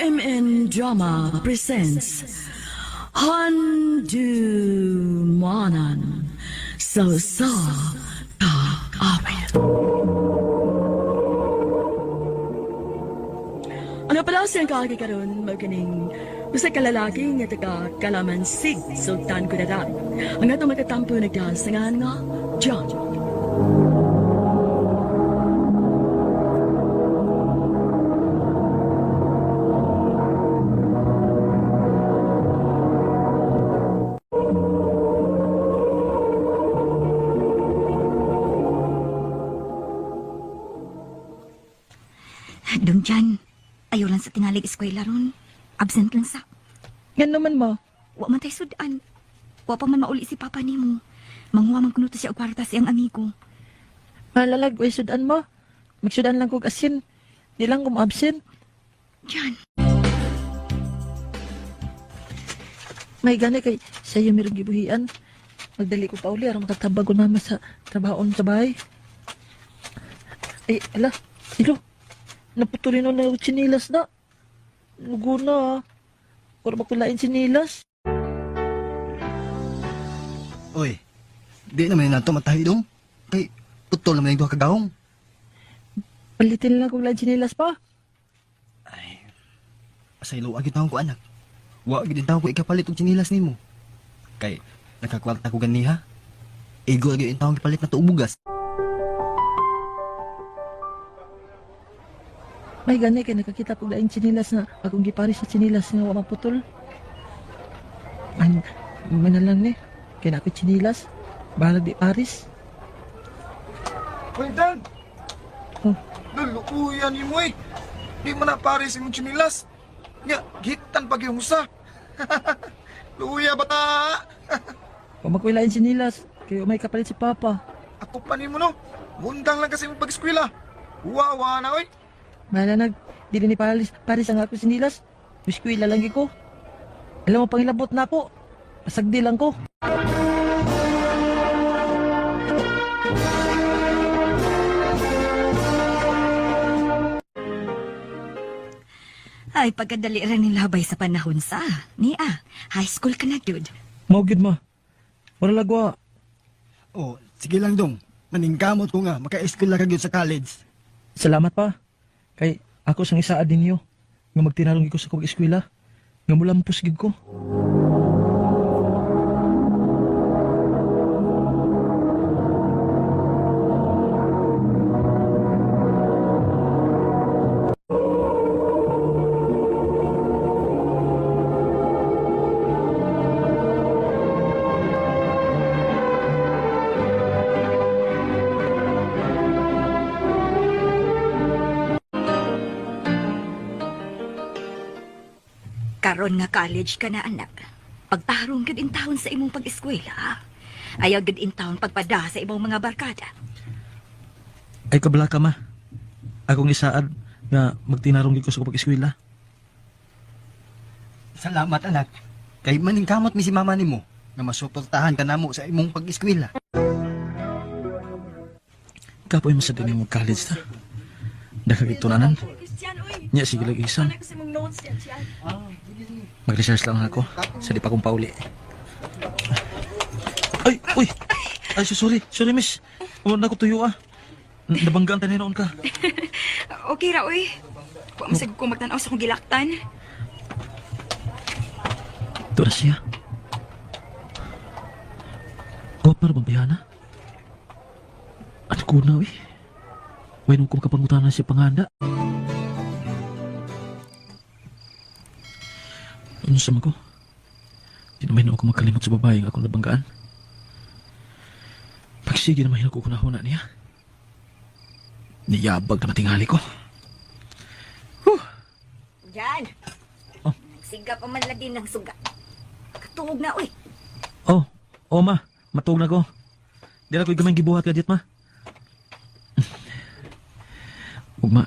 MN Drama presents Handumanan sa sa Kaawit. Ano pala siyang kaagi karon maganing usa ka lalaki nga taga Kalamansig, Sultan Kudarat. Ang atong matatampo nagdasangan nga John. Dong dyan, ayaw lang sa tingalig eskwela ron. Absent lang sa. Yan naman mo. Wa man tay sudan. Wa pa man mauli si papa nimo. Manguha man kuno to siya og kwarta siyang amigo. Malalag, way sudan mo. Magsudan lang kog asin. Di lang ko absent. Jan, May gani kay sa'yo merong gibuhian. Magdali ko pa uli aron makatabag ko mama sa trabahoon sa bahay. Ay, ala, ilo. Naputulin na na chinilas na. Lugo na ah. Pero makulain chinilas. Oy, di naman na to matahi dong. Kay, putol naman yung duha ka gahong. Palitin lang kog lain chinilas pa. Ay, pasaylo agad taon ko anak. Wa gid taon ko ikapalit og tsinilas nimo. Kay, nakakwarta ko ganiha. Igo gyud taon gipalit na to og bugas. May gani kay nakakita kog lain chinilas na akong giparis sa chinilas nga wa maputol. An, man na lang ni. Kay na ako chinilas. Bahalag di paris. Hoy, Dan! Oh. Luluuyan ni mo eh. Di mo na pare si mong chinilas. Nga, gitan pag yung usa. Luuya ba ta? Wa makuilain chinilas. Kay may kapalit si Papa. Ako pa ni mo no. Mundang lang kasi mong pag-eskwela. Wawa na oy. Malanag, dili ni Paris, Paris ang ako sinilas. Biskwila lang ko. Alam mo, pangilabot na ako. Pasagdi lang ko. ay pagkadali ra ning labay sa panahon sa. Nia, high school ka na gyud. Mao gyud ma. Wala lagwa. Oh, sige lang dong. Maningkamot ko nga, maka-eskwela ka gyud sa college. Salamat pa. Kay ako sang isaad ninyo nga magtinarong gyud ko sa kog eskwela. Nga mulampos gyud ko. Karon nga college ka na anak. Pagtarong gud in taon sa imong pag-eskwela. ah. Ayaw gud in taon pagpada sa imong mga barkada. Ay kabla ka ma. Akong isaad nga magtinarong gyud ko sa kog eskwela. Salamat anak. Kay maningkamot mi si mama nimo nga masuportahan ka namo sa imong pag-eskwela. Kapoy mo sa din mo college ta. Dakagitunanan. Nya sige lang exam. Mag-research lang ako sa di pa kong pauli. Ay, uy. Ay, so sorry. Sorry, miss. Wala na ko tuyo ah. Nabanggaan tayo noon ka. Okay ra oy. Wa masag ko magtan-aw sa akong gilaktan. Ito na siya. Guwapa ra bang bihana? Ano ko na, uy? Way nung kumakapangutanan siya panganda. Ano sa ko? Di naman ako makalimot sa babaeng akong nabanggaan. Pagsige naman ako kunahuna niya. Niyabag na matingali ko. Jan. Oh. Nagsiga pa man lagi ng suga. Katuog na oy. Oh, oh ma, matug na ko. Di na ko'y gamay gibuhat ka dit ma. Ug ma,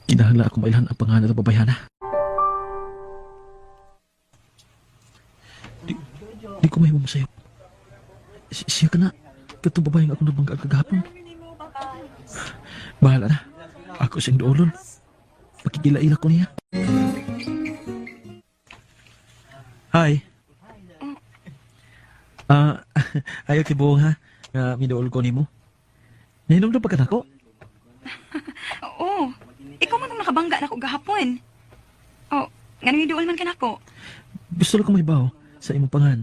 kinahanglan akong mailhan ang pangalan ng babayhana. Di ko mahimo masayop. Siya ka na. Katong babaeng akong nabanggaan kagahapon. Bahala na. Ako siyang duolon. Pakikila-ila ko niya. Ayaw tibuong ha, nga miduol ko nimo. Nahinomdom pa ka nako? Oo. Ikaw man ang nakabangga nako gahapon. Oh, ngano duol man ka nako? Gusto lang ko mahibaw sa imong pangan.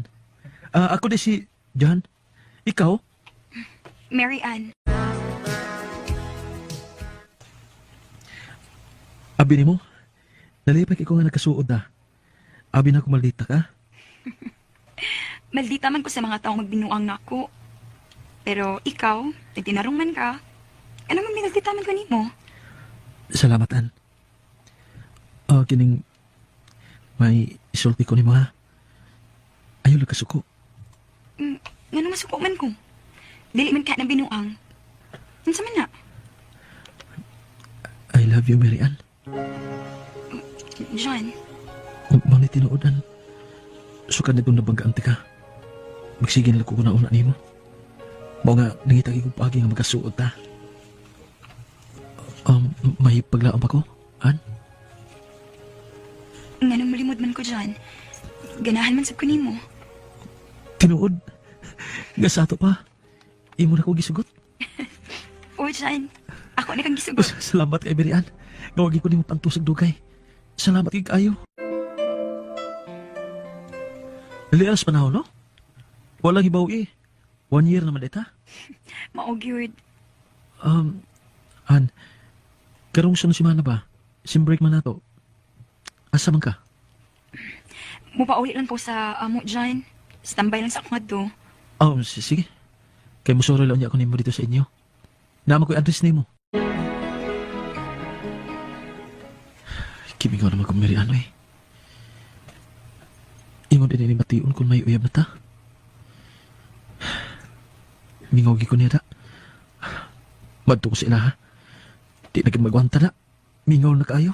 Ah, ako di si John. Ikaw? Mary Ann. Abi nimo? Nalipay kay ko nga nagkasuod na. Abi na ko maldita ka. Maldita man ko sa mga taong magbinuang nako. Pero ikaw, nagtinarong man ka. Ano man minaldita man ko nimo? Salamat, An. Ah, kining may isulti ko nimo ha. Ayaw lang kasuko. Ngano masuko man ko? Dili man ka na binuang. Unsa man na? I love you, Mary Ann. John, Mao ni tinuod, An. Sukad na itong nabanggaan ka. Magsige na lang ko na una nimo. Mao nga, nangita kay kong paagi nga magkasuod ta. May paglaom pa ko, An? ngano malimod man ko John. Ganahan man sab ko nimo. Tinuod. Nga sa ato pa. Imo na ko gisugot. O John, ako na kang gisugot. Salamat kay Mary Ann. Gawagi ko nimo pantusag dugay. Salamat kay kaayo. Dali alas panahon, no? Walang hibaw eh. 1 year naman ita. Mao gyud. An, karong sunod semana ba? Sim break man nato. Asa man ka? Mupauli lang ko sa amo John. Standby lang sa akong adto. Oh, sige. Kay musoro lang niya ako nimo dito sa inyo. Naman ko'y address nimo. Kimingaw naman kong Mary Ann, eh. Ingon din ni bation kung may uyab na ta. Mingaw gi ko niya da. Madto ko sa ila, ha. Di na gid magwanta na. Mingaw na kaayo.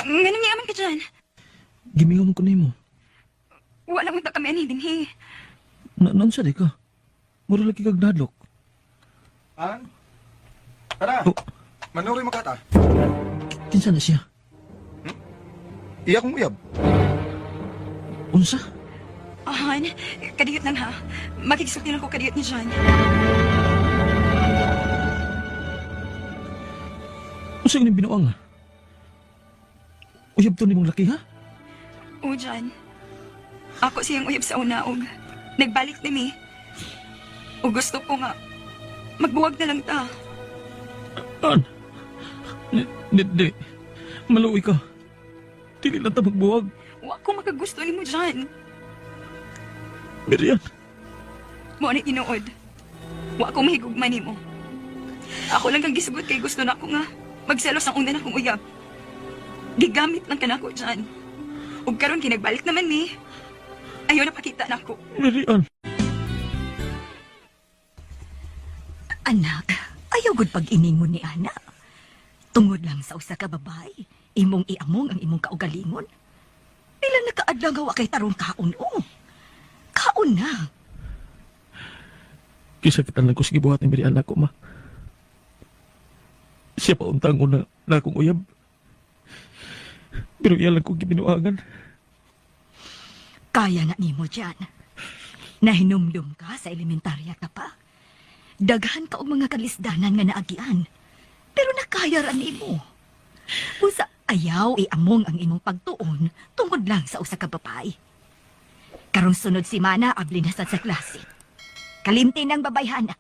Ngano niya man ka John? Gimingaw man ko nimo. Wala mo ta kami ani dinhi. Na naunsa di ka? Mura lagi kag nadlok. An? Tara. Oh. Manuri makata. Kinsa na siya? Iya kong uyab. Unsa? Ahan, kadiyot lang ha. Makigsulti lang ko kadiyot ni John. Unsa yung binuang ha? Uyab to nimong laki ha? O John, ako siyang uyab sa una og nagbalik ni mi. O gusto ko nga magbuwag na lang ta. An? Di, di. Maluoy ka. Dili lang ta magbuwag. Wa ko makagusto nimo John. Miriam. Mo ni tinuod. Wa ko mahigugma nimo. Ako lang kang gisugot kay gusto na ako nga magselos ang una na kong uyab. Gigamit lang ka nako John. Ug karon kinagbalik naman ni. Ayaw na pakita nako. Miriam. Anak, ayaw gud pag-iningon ni ana. Tungod lang sa usa ka babae, imong iamong ang imong kaugalingon. Pila na kaadlaw nga wa kay tarong kaon o. Kaon na. Kisakitan lang ko sige buhat ni Miriam ako, ma. Siya pa untang una na akong uyab. Pero iya lang kong gibinuangan. Kaya na nimo diyan. Nahinumdum ka sa elementarya ka pa. Daghan ka og mga kalisdanan nga naagian. Pero nakaya ra nimo. Usa ayaw iamong ang imong pagtuon tungod lang sa usa ka babae. Karong sunod simana abli na sad sa klase. Kalimti ng babayhana.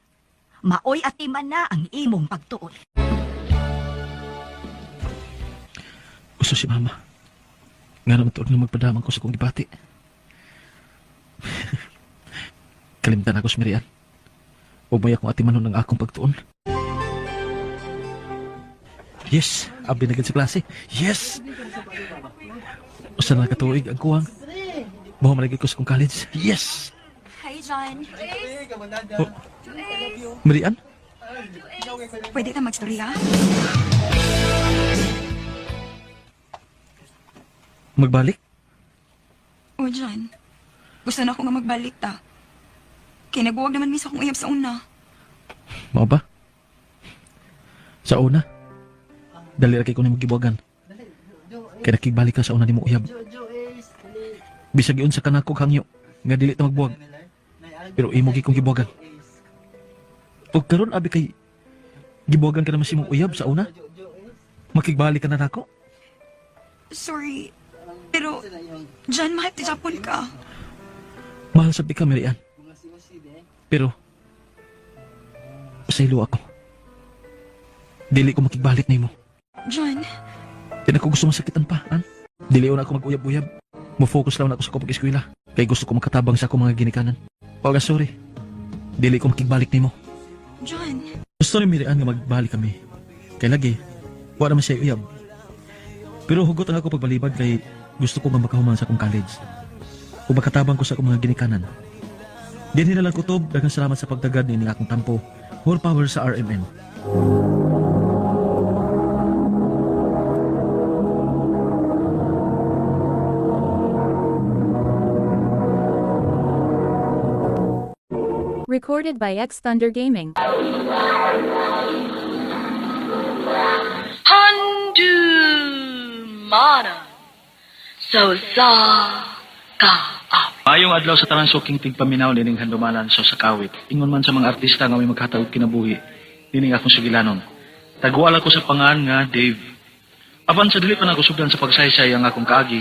Maoy atiman na ang imong pagtuon. Gusto si mama. Nga naman tuod nga magpadamang ko sa kong gibati. Kalimtan ako si Miriam. Huwag mo akong atimanon ng akong pagtuon. Yes! Abi na gid sa klase. Yes! Usa na katuig ang kuwang. Mao man ko sa kong college. Yes! Hi John. Oh. Miriam? Pwede ta magstorya? Magbalik? O John, gusto na ako nga magbalik ta. Kay nagbuwag naman mi sa akong uyab sa una. Mao ba? Sa una, dali ra kay ko nimo gibuwagan. Kay nakigbalik ka sa una nimo uyab. Bisag iyon sa kanako hangyo nga dili ta magbuwag. Pero imo gi kong gibuwagan. Ug karon abi kay gibuwagan ka naman si imong uyab sa una. Makigbalik ka na nako. Sorry. Pero, John, mahal ti Japon ka. Mahal sa ka, Mary Ann. Pero pasaylo ako. Dili ko makigbalik nimo. John, Di na ko gusto masakitan pa, an? Dili na ako mag-uyab-uyab. Mo-focus lang na ako sa akong pag-eskwela. Kay gusto ko makatabang sa akong mga ginikanan. Paga sorry. Dili ko makigbalik nimo. John. Gusto ni Mary Ann nga magbalik kami. Kay lagi, wala naman siya uyab. Pero hugot ang ako pagbalibad kay gusto ko nga makahuman sa akong college. Ug makatabang ko sa akong mga ginikanan. Dinhi na lang kutob, daghang salamat sa pagdagad nining akong tampo. More power sa RMN. Recorded by X Thunder Gaming. Handumanan sa usa ka Maayong adlaw sa tanang suking tigpaminaw nining handumanan sa sakawit. Ingon man sa mga artista nga may maghatag og kinabuhi nining akong sugilanon. Tagwala ko sa pangan nga Dave. Apan sa dili pa nako sugdan sa pagsaysay ang akong kaagi,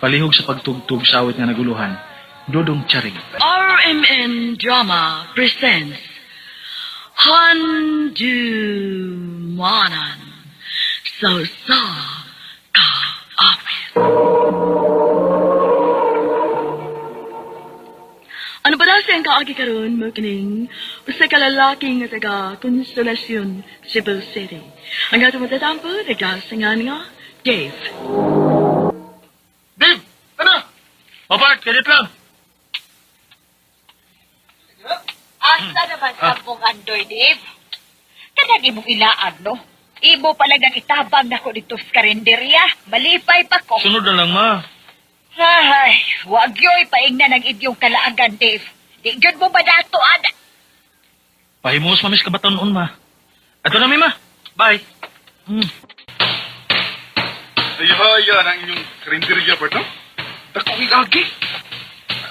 palihog sa pagtugtog sa awit nga naguluhan. Dodong Charing. RMN Drama presents Handumanan sa usa ka awit. Ano ba daw siyang kaagi karon mo kining usa ka lalaki nga taga Consolacion, Cebu City. Ang atong matatampo nagasingan nga Dave. Dave! Ano? Mapart, kadit lang. Asa naman sa mong andoy, Dave? Kanang imong ilaag, no? Imo pala nang itabang nako dito sa karinderya. Malipay pa ko. Sunod na lang ma. Ay, wag yo'y paingnan ang inyong kalaagan, Dave. Di gyud mo madato, ana. Pahimuos mamis ka noon ma. Ato na mi ma. Bye. Ayahaya ang inyong karinderya ba no? Dako kay agi.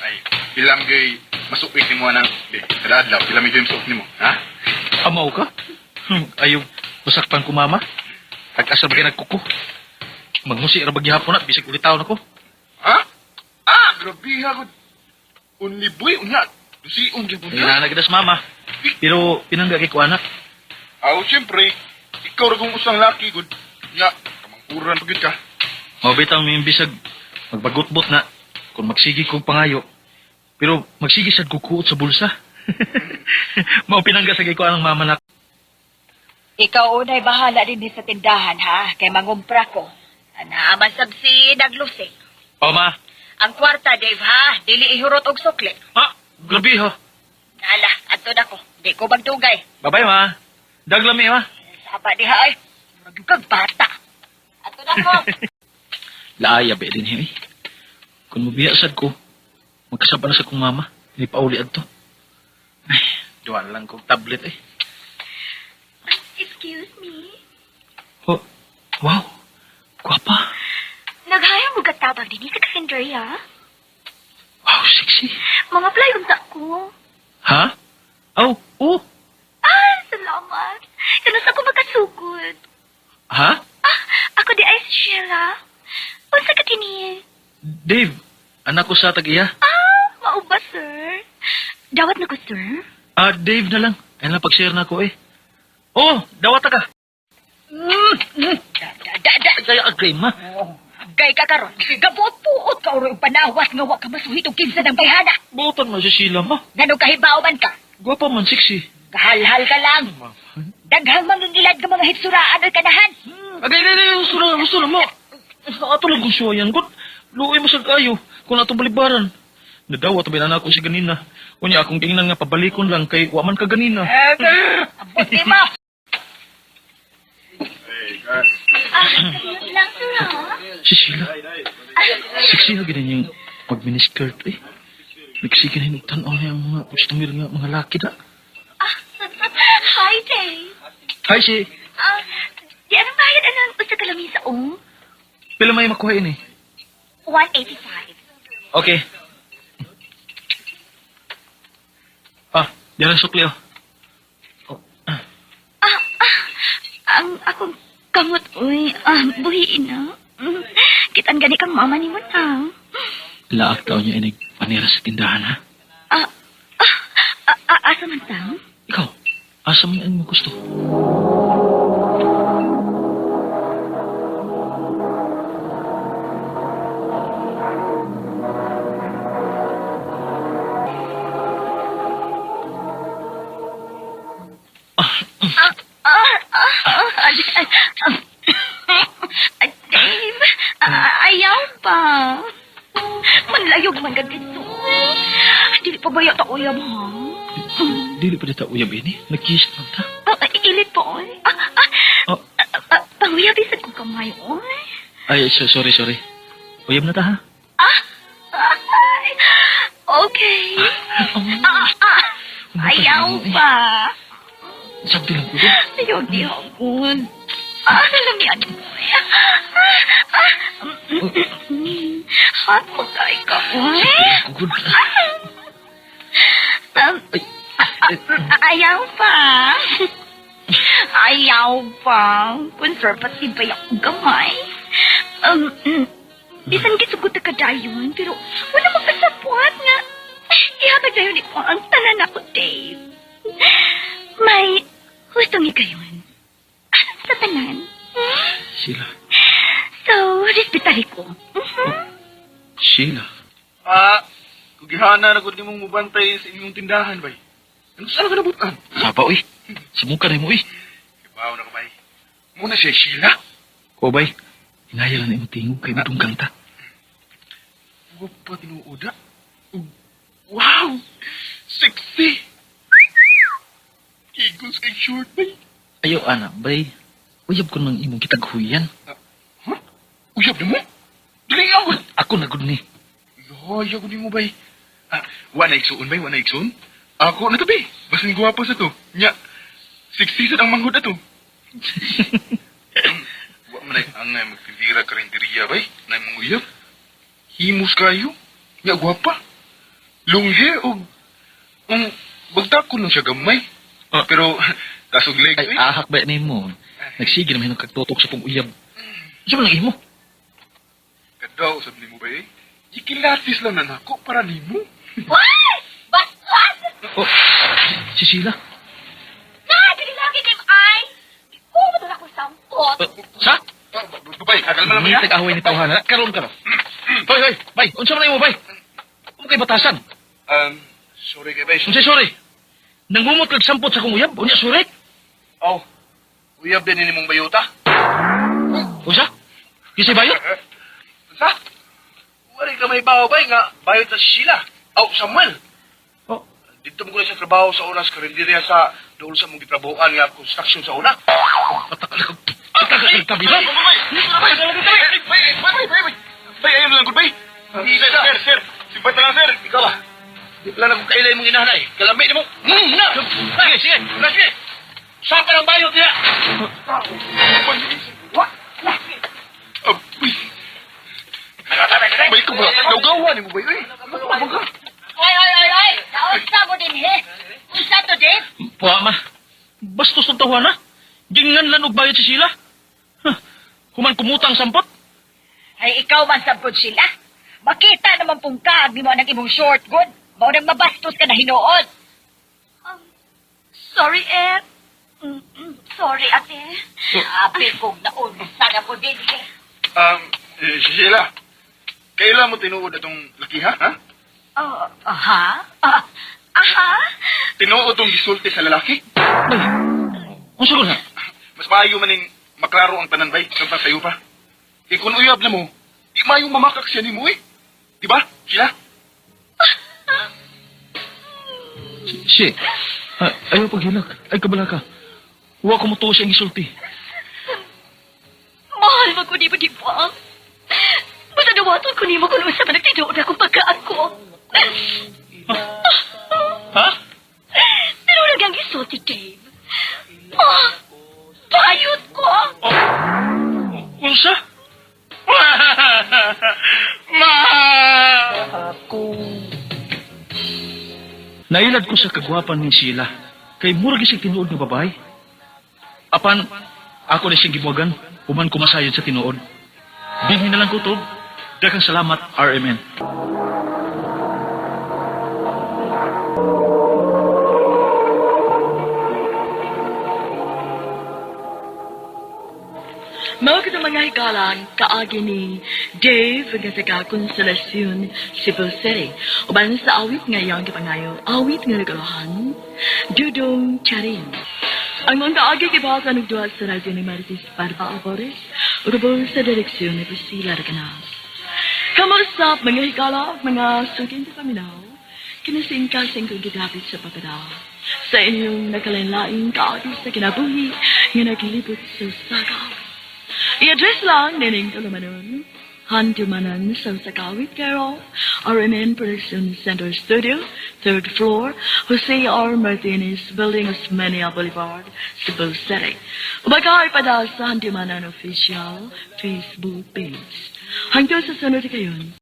Ay, ilang gay masuit nimo anang di, kada adlaw pila may masuot nimo, ha? Amaw ka? Ayaw, masakpan ko mama. Tag-asa ba kayo nagkuko? Magmusi ra ba gihapon na, bisag ulitaw na ko. Ha? Ah, grabe ha gud. Only boy unya. Dusion gyud Ay, nagadas mama. Pero pinangga kay ko anak. Aw, siyempre, ikaw ra kung usang laki gud. Nya, kamangkuran pa gyud ka. Mabitaw mi bisag magbagutbot na kung magsigi kog pangayo. Pero magsigi sad ko kuot sa bulsa. Mao pinangga sa kay ko anang mama na. Ikaw unay bahala din sa tindahan, ha? Kay mangumpra ko. Ana, man sab si Naglusing. O ma. Ang kwarta, Dave, ha? Dili ihurot og sukli. Ah, grabe ha. Ala, adto na ko. Di ko magdugay. Bye-bye ma. Daglami ma. Saba diha ay. Murag kag bata. Adto na ko. Laaya ba din eh. Kung mubiya sad ko, magkasaba na sa kong mama. Hindi pa uli adto. Ay, duwa na lang kong tablet eh. Excuse me? Oh, wow. Guwapa. Naghaya mo katabang din sa karinderya? Wow, sexy. Mga play unta ko. Ha? Oh, oh. Ah, salamat. Kanus ako makasugod. Ha? Ah, ako di ay si Sheila. Unsa ka kini? Dave, anak ko sa tag-iya. Ah, mao ba, sir? Dawat na ko, sir. Ah, Dave na lang. Ayun lang, pag-share na ako eh. Oh, dawata ka. Da, da, da, da. Ay, kaya agree, ma. Gay ka karon. Gabuot-puot ka uro panawas nga wa ka masuhit og kinsa ng bayhana. Buotan man si Sheila, ma. Ngano kahibaw man ka? Gwapa man, sexy. Kahalhal ka lang. Daghang mangingilad nga mga hitsuraan oy kanahan. Agay, agay, agay, gusto na, gusto na, ma. Ato lang kung siya yan. Kung luoy mo sa kayo, kung atong balibaran. Nadawa, tabi na ako si ganina. Unya, akong tingnan nga, pabalikon lang kay waman ka ganina. Abot ni mo. Ah, kadiyot lang, sir, ha? Si Sheila. Sexy na ganyan yung mag-miniskirt eh. Nagsige na yung tanaw niya ang mga customer nga, mga laki na. Ah, hi, Dave. Hi, si. Ah, di anong bayad anang usa ka lamisa, oh? Pila may makuha ini? 185. Okay. Ah, diyan ang sukli oh. Oh. Ang akong kamot, uy, buhiin na. Kitan gani kang mama ni mo na. Laak taon niya inig panira sa tindahan ha. Ah, ah, ah, ah, asa man tang? Ikaw, asa man ang mo gusto? Ah, ah, ah, ah, ah, ah, Dave, ayaw pa. Manlayog man ka dito. Dili pa ba yata uyab, ha? Dili pa dita uyab ini. Nag-kiss man ta. Ah, ilit po, oy. Ah, ah, Oh. ah, ah, panguyab isad kong kamay, oy. Ay, so, sorry, sorry. Uyab na ta ha. Ah, ay, okay. Ah, ah, ayaw pa. Sabi lang ko. Ayaw, di ako. Ah, lamian mo. Ah, ah, hot mo kay ka, oy. Good. Ayaw pa. Ayaw pa. Conservative ba yung gamay? Bisan gisugot ka dayon, pero wala makasapwat nga. Ihatag dayon iko ang tanan ako, Dave. May hustong ikayon. Sa tanan. Sheila. So, respetari ko. Mhm. Sheila. Ah, kugihana na gud nimong mubantay sa inyong tindahan, bay. Ano saan ka nabutan? Saba, uy. Sumuka na mo, uy. Ibaw na ka, bay. Muna siya, Sheila. Ko, bay. Hinaya lang na imong tingog kay matungkang ta. Huwag pa tinuoda. Wow! Sexy! Igos kay short, bay. Ayaw, ana, bay. Uyab ko nang imong kitaghuyan. Huh? Uyab na mo? Dili ako! Ako na gud ni. Loya ko nimo, bay. Ah, wa na igsuon, bay. Wa na igsuon. Ako na to, bay. Basin gwapo sa to. Nya, sexy sad ang manghod ato. Wa man ay angay magtindira karinteriya, bay. Na mong uyab. Himus kayo. Nya, gwapa. Long hair og ang bagtakon lang siya gamay. Ah. Pero tasog legs, Ay, ahak ba nimo? Nagsige naman hinong kagtutok sa pong uyab. Isa man lang imo. Kadaw sab nimo bay. Ikilatis lang na nako para nimo. Uy! Bastos! Oh, si Sheila. Na, dili lagi kay ay. Ikaw na ako sampot. Sa? Bay, akal man lang May ya. tag-away ni tawhana. Karon ka na. Hoy, hoy, bay. Unsa man imo, bay? Amo kay batasan. Sorry kay bay. Unsay sorry? Nangumot kag sampot sa akong uyab, unya sorry. Oh, uyab din ni mong bayuta. Unsa? Kisay bayot? Sa? Wala ka may bawo bay nga bayot sa Sheila. Oh, Samuel. Oh. Dito mo ko na sa trabaho sa oras karinderya sa dool sa mong gitrabahoan nga construction sa una. Patakal ka. Tabi ba? Bay, bay, bay, bay, bay, bay. Bay, ayun lang, good bay. Sir, sir. Simpat na lang, sir. Ikaw ba? Wala na kung kailay mong inahanay. Kalami na mo. Na! Sige, sige. Na, sige. Sapa ng bayot niya! Apoy! Bay ko ba? Naugawa ni mo bay? Uy, ano ka? Ay, ay, ay, ay! Naunsa mo din, he? Unsa to, Dave? Puha ma. Bastos ng tawhana. Gingan lang og bayot si Sheila. Huh. Human kumutang sampot. Ay, ikaw man sampod sila. Makita naman pong kaag ni mo ang imong short good. Mao nang mabastos ka na hinuon. Sorry, eh. Sorry, ate. Abi kong naunsa na mo din, he. Sheila, kailan mo tinuod itong laki, ha? Ha? Oh, aha? Ah, aha? Tinuod itong gisulti sa lalaki? Bay. Unsa ko na? Mas maayo maning maklaro ang tanan, bay, samtang sayo pa. Eh, kung uyab na mo, di maayong mamakak siya ni mo, eh. Di ba, Sheila? Si. Ay, ayaw paghilak. Ay kabala ka. Wa ko mo tuo siyang gisulti. Mahal mo ko di ba di ba? Basta dawaton ko nimo kung unsa man nagtinuod akong pagkaan ko. Ha? Pero lang ang gisulti, Dave. Ah, bayot ko! Unsa? Ma! Nailad ko sa kagwapan ni Sheila. Kay mura gisig tinuod nga babae. Apan, ako na siyang gibuwagan, human ko masayod sa tinuod. Dinhi na lang kutob. Daghang salamat, RMN. Mao kita mga hikalang kaagi ni Dave nga taga Consolacion, Cebu City. Uban sa awit nga iyang gipangayo, awit nga nagalahan, Dudong Charin. Ang mga kaagi gibasa nagduha sa radyo ni Marites Barba Alvarez, ug sa direksyon ni Priscilla Recanas. Kamusta mga hikala, mga sugin sa paminaw, kinasingkasing kong gidapit sa pagkadao. Sa inyong nakalain-laing kaagi sa kinabuhi nga naglibot sa usa ka awit. I-address lang nining tulumanon. Handumanan sa Sakawit, Carol, RMN Production Center Studio, third floor, Jose R. Martinez Building, Osmeña Boulevard, Cebu City. Ubagay pa sa Handumanan Official Facebook page. Hanggang sa sunod kayon.